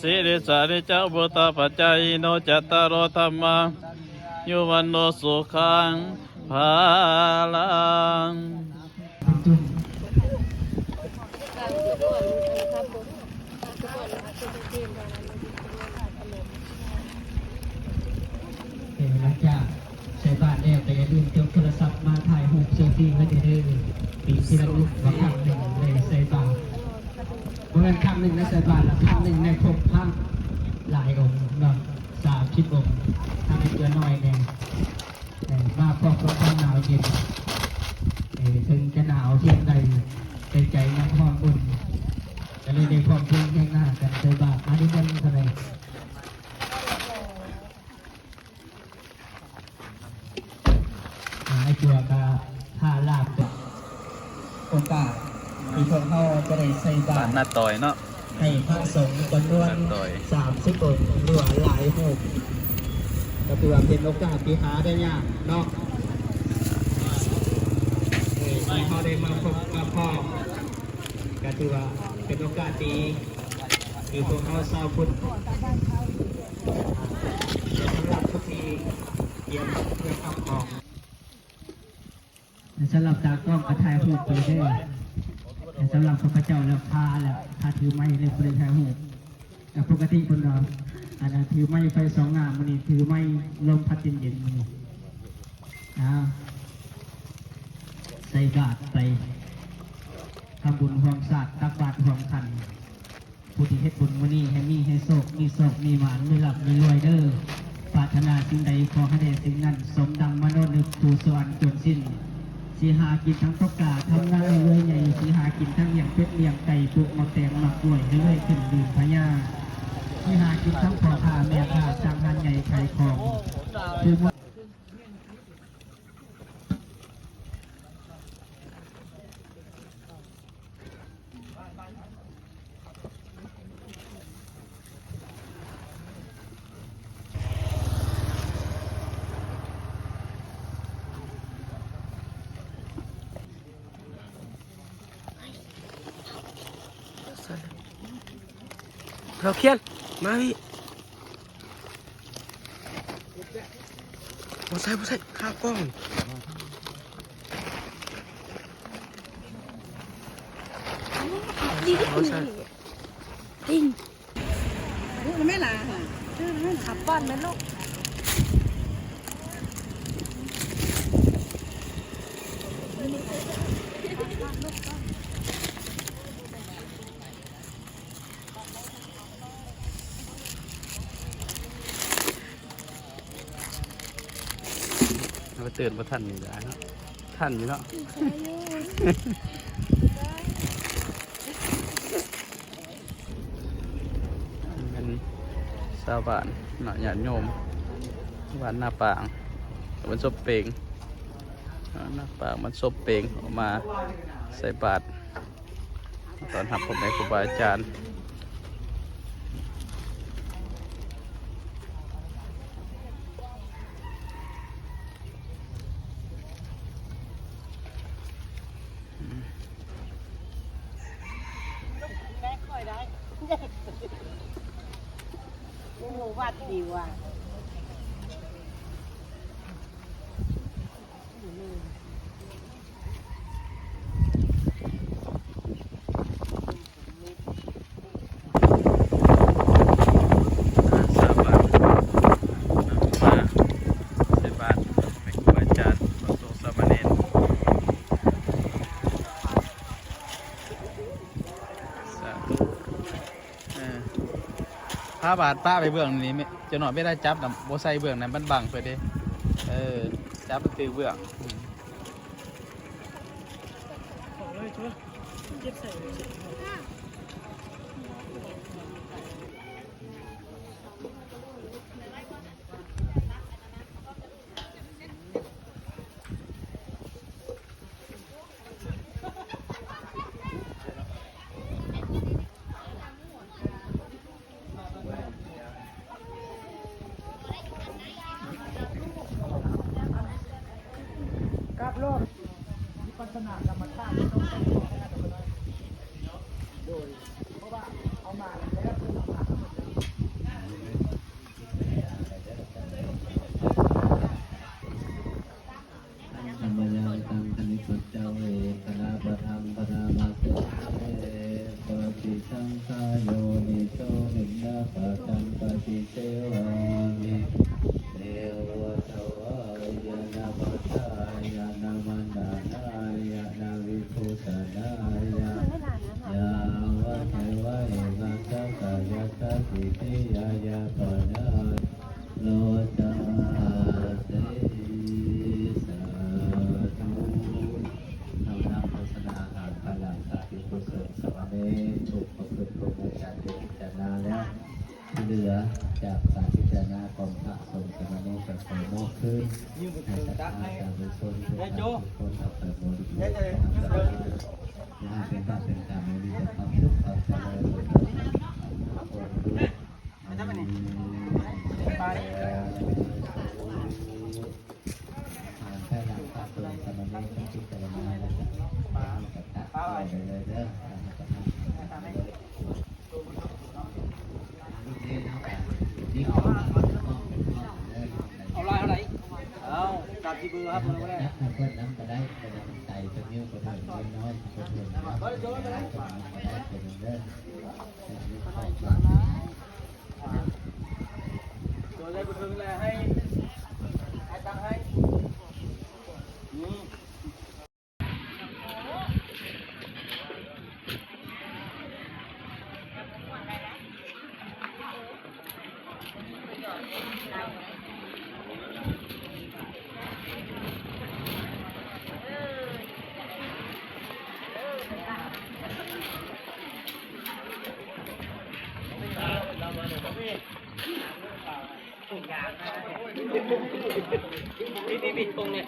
ສິລິສານິຈັງ ພຸດທະປັດຈາຍິໂນ ຈັດຕາໂລ ທຳມາ ຍຸວັນໂນ ສຸຂັງ ພະລັງ. ເອີ ຫຼັງຈາກໃສ່ບາດແລ້ວ ກໍຢ່າລືມຈົກໂທລະສັບມາຖ່າຍຮູບເຊລຟີໄວ້ແດ່ເດີ ເປັນທີ່ລະລຶກວ່າຄັ້ງໜຶ່ງໄດ້ໃສ່ບາດ. ບໍ່ແມ່ນຄັ້ງໜຶ່ງໃນສາຍບາດ ແລະ ຄັ້ງໜຶ່ງໃນພົບພະຫຼາຍອົງເນາະ ສາມສິບອົງ ຖ້າໃຫ້ເທື່ອໜ້ອຍແດ່ ເອີ ມາພ້ອມກັບຄວາມໜາວເຢັນ ເອີ ເຖິງຈະໜາວພຽງໃດ ແຕ່ໃຈຍັງຮ້ອນອຸ່ນ ກໍເລີຍໄດ້ພ້ອມພຽງແຮງໜ້າກັນໃສ່ບາດມານິດໜຶ່ງເທົ່ານັ້ນ. ອ່າ ໄອ້ຕົວກໍພາລາບຕົວ ໂອກາດທີ່ພວກເຮົາຈະໄດ້ໃສ່ບາດໜ້າຕ່ອຍເນາະ ໃຫ້ພະສົງຈຳນວນສາມສິບອົງ ຫຼືວ່າຫຼາຍຮູບ ກໍຖືວ່າເປັນໂອກາດທີ່ຫາໄດ້ຍາກເນາະ ເອີ ທີ່ເຮົາໄດ້ມາພົບມາພໍ້ ກໍຖືວ່າເປັນໂອກາດດີ ຄືພວກເຮົາຊາວພຸດ ແລະ ສຳລັບຜູ້ທີ່ກຽມເພື່ອຮັບຂອງ ແລະ ສຳລັບຕາກ້ອງກໍຖ່າຍຮູບໄປເດີ ແລະ ສຳລັບຂ້າພະເຈົ້າແລ້ວ ຄາແລ້ວ ຄາຖືໄມເລີຍບໍ່ໄດ້ຖ່າຍຮູບ ແຕ່ປົກກະຕິເພິ່ນວ່າ ອັນນັ້ນຖືໄມໄຟສ່ອງໜ້າ ມື້ນີ້ຖືໄມລົມພັດເຢັນໆ ມື້ນີ້ ອ້າວ ໃສ່ບາດໄປ ທຳບຸນຮ່ວມຊາດ ຕັກບາດຮ່ວມຂັນ. ຜູ້ທີ່ເຮັດບຸນມື້ນີ້ ໃຫ້ມີ ໃຫ້ໂຊກ ມີໂຊກ ມີໝານ ມີລາບ ມີລວຍເດີ ປາດຖະໜາສິ່ງໃດ ຂໍໃຫ້ໄດ້ສິ່ງນັ້ນ ສົມດັ່ງມະໂນນຶກ ສູ່ສະຫວັນຈົນສິ້ນ ຊິຫາກິນທັງຕົກກາ ທຳນາເລື່ອຍໃຫຍ່ ຊິຫາກິນທັງລ້ຽງເປັດລ້ຽງໄກ່ ປູກໝາກແຕງໝາກກ້ວຍ ໃຫ້ລວຍຂຶ້ນລື່ນພະຍາ ຊິຫາກິນທັງພໍ່ຄ້າແມ່ຄ້າ ສ້າງຮ້ານໃຫຍ່ຂາຍຂອງ ຜູ້ ເຮົາຂຽນ ມາພີ່. ບໍ່ໃສ່ ບໍ່ໃສ່ ຄາກ້ອງ ບໍ່ໃສ່ ຕິງ ແມ່ນລະ ຂັບບ້ານແມ່ນລູກ. ເຮົາເຕີນບໍ່ທັນນີ້ດາເນາະ ທັນຢູ່ເນາະ ແມ່ນຊາວບ້ານເນາະ ຍາດໂຍມ ບ້ານນາປາງ ບ້ານສົບເປງ ນາປາງ ບ້ານສົບເປງ ອອກມາໃສ່ບາດ ຕ້ອນຮັບພໍ່ແມ່ຄູບາອາຈານ ແມ່ຂ້ອຍໄດ້ ບໍ່ຮູ້ວັດດີວ່າ. ສາບານ ມາໃສ່ບາດ ໃຫ້ຄູບາອາຈານ ພະສົງສາມະເນນ ສາທຸ. ເອີ ພາບາດປະໄປເບື້ອງນີ້ ຈັກໜ້ອຍເວລາຈັບນະ ບໍ່ໃສ່ເບື້ອງນັ້ນ ມັນບັງເພິ່ນເດ້ ເອີ ຈັບມັນຖືກເບື້ອງ. ກັບໂລກ ວິປັດສະນາກຳມະຖານ ຕ້ອງໃຊ້ຕົວຂະໜາດນັ້ນເລີຍ ໂດຍ ເພາະວ່າເອົາມາແລ້ວ ເພິ່ນເອົາມາທັງໝົດເລີຍ. เห็นหน้าผากกันปฏิเสวามิ เนวะทวายะ นะมัตตายะ นะมันดานา ยะ นะวิภูสนายะ ยาวะเทวะ เอวัง ทักขะยัตถะ สิทธิยายาปะนา โน จาเต สาธุ ເຮົານຳໂພຊະນາອາຫານພາລາ ພະພິກຂຸສົງສາມະເນນ ຜູ້ປະພຶດພົມມະຈັນໄດ້ພິຈາລະນາແລ້ວ ທີ່ເຫຼືອຈາກການພິຈາລະນາຂອງພະສົງສາມະເນນ ກໍຂໍມອບຄືນໃຫ້ສັດທາສາທຸຊົນທຸກທ່ານທຸກຄົນ ເອົາໄປບໍລິໂພກ ແລະໃຫ້ເປັນບາບເປັນກຳ ໃຫ້ມີແຕ່ຄວາມສຸກຄວາມຈະເລີນ ເອົາຫຼາຍເທົ່າໃດ? ເອົາ ຕາມທີ່ເບີຄັບ ເອົາ ເອົາ ເອົາ ເພິ່ນນຳກໍໄດ້ ເພິ່ນນຳໄຕເພິ່ນ ເພິ່ນນ້ອຍ ເພິ່ນ ເພິ່ນນຳກໍໄດ້ ເພິ່ນນຳເດີ. ໂດຍໄດ້ບໍ່ເຖິງແລະໃຫ້ ໃຫ້ຕັ້ງໃຫ້ ອືມ. ນີ້ໆໆ ຕົງນີ້.